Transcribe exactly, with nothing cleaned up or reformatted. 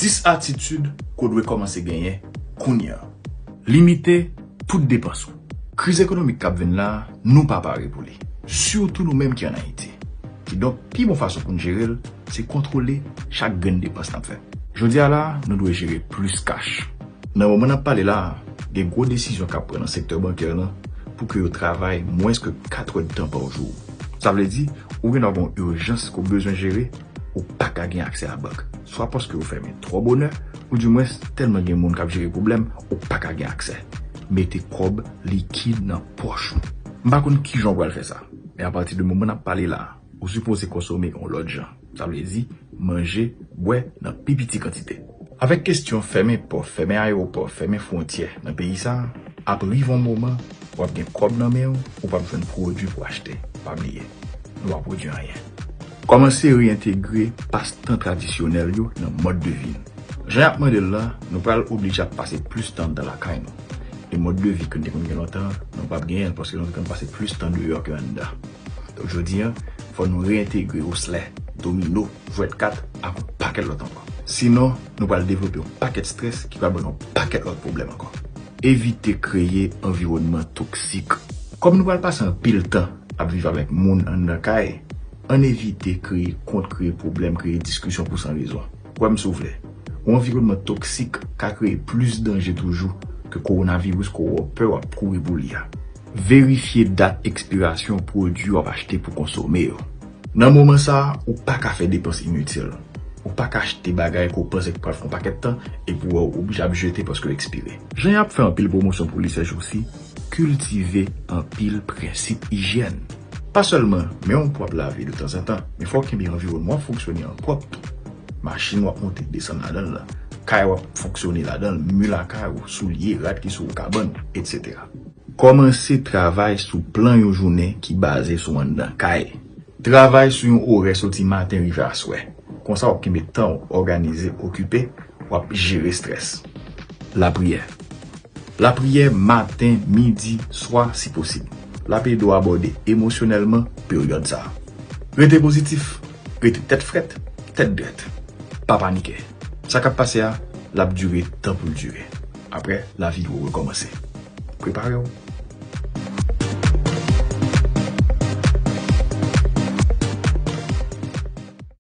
Dis atitid ke w dwe kòmanse genyen kounye a. Limite tout depans ou. Kriz ekonomik k ap vin la, nou pa pare pou li. Sitou nou menm ki ann Ayiti. Kidonk, pi bon fason pou n jere l, se kontwole chak grenn depans n ap fè. Jodi a la, nou dwe jere plis kach. Nan moman n ap pale la, gen gwo desizyon k ap pran nan sektè bankè lan pou ke yo travay mwens ke kat èdtan pa jou. Sa vle di, ou gen dwa gen yon ijans ke w bezwen jere, ou pa ka gen aksè a bank. Swa paske yo fèmen twò bonè, oudimwens tèlman gen moun k ap jere pwoblèm, ou pa ka gen aksè. Mete kòb likid nan pòch ou. M pa konn kijan w pral fè sa, men apati de moman n ap pale la, ou sipoze konsome yon lòt jan. Sa vle di, manje, bwè nan pi piti kantite. Avèk kesyon fèmen pò, fèmen ayewopò, fèmen fwontyè nan peyi sa a, ap rive yon moman, w ap gen kòb nan men w, ou p ap jwenn pwodui pou achte. Pa bliye, nou pa pwodui anyen. Kòmanse reyentegre pastan tradisyonèl yo nan mòd de vi n. Jan y ap mande l la, nou pral oblije ap pase plis tan anndan lakay nou. E mòd de vi ke n te konn gen lontan an, nou p ap genyen l paske nou te konn pase plis tan deyò ke anndan. Donk, jodi a, fò nou reyentegre oslè, domino, jwèt kat, ak yon pakèt lòt ankò. Sinon, nou pral devlope yon pakèt estrès ki pral ban nou yon pakèt lòt pwoblèm ankò. Evite kreye anviwònman toksik. Kòm nou pral pase anpil tan ap viv avèk moun anndan kay, ann evite kreye kont, kreye pwoblèm, kreye diskisyon pou san rezon. Kwè m si w vle, yon anviwònman toksik ka kreye plis danje toujou ke kowonaviris ke w pè w ap kouri pou li a. Verifye dat ekspirasyon pwodui w ap achte pou konsome yo. Nan moman sa a, ou pa ka fè depans initil. Ou pa ka achte bagay ke w panse ki pral fè yon pakèt tan, epi w wè w oblije ap jete paske l ekspire. Jan y ap fè anpil pwomosyon pou li sèjousi, kiltive anpil prensip ijyèn. Pa sèlman men w pou w ap lave detanzantan, men fò w kenbe anviwònman w ap fonksyone an pwòp tou. Machin w ap monte desann ladan l lan, kay w ap fonksyone ladan l, mi lakay ou, soulye, rad ki sou ou, kabann, etsetera. Kòmanse travay sou plan yon jounen ki baze sou anndan kay. Travay sou yon orè soti maten rive aswè. Konsa w ap kenbe tan w òganize, okipe, w ap jere estrès. Lapriyè. Lapriyè maten, midi, swa si posib. L ap ede w abòde emosyonèlman peryòd sa a. Rete pozitif, rete tèt frèt, tèt drèt. Pa panike. Sa k ap pase a, l ap dire tan pou l dire. Apre, lavi pou rekòmanse. Prepare w.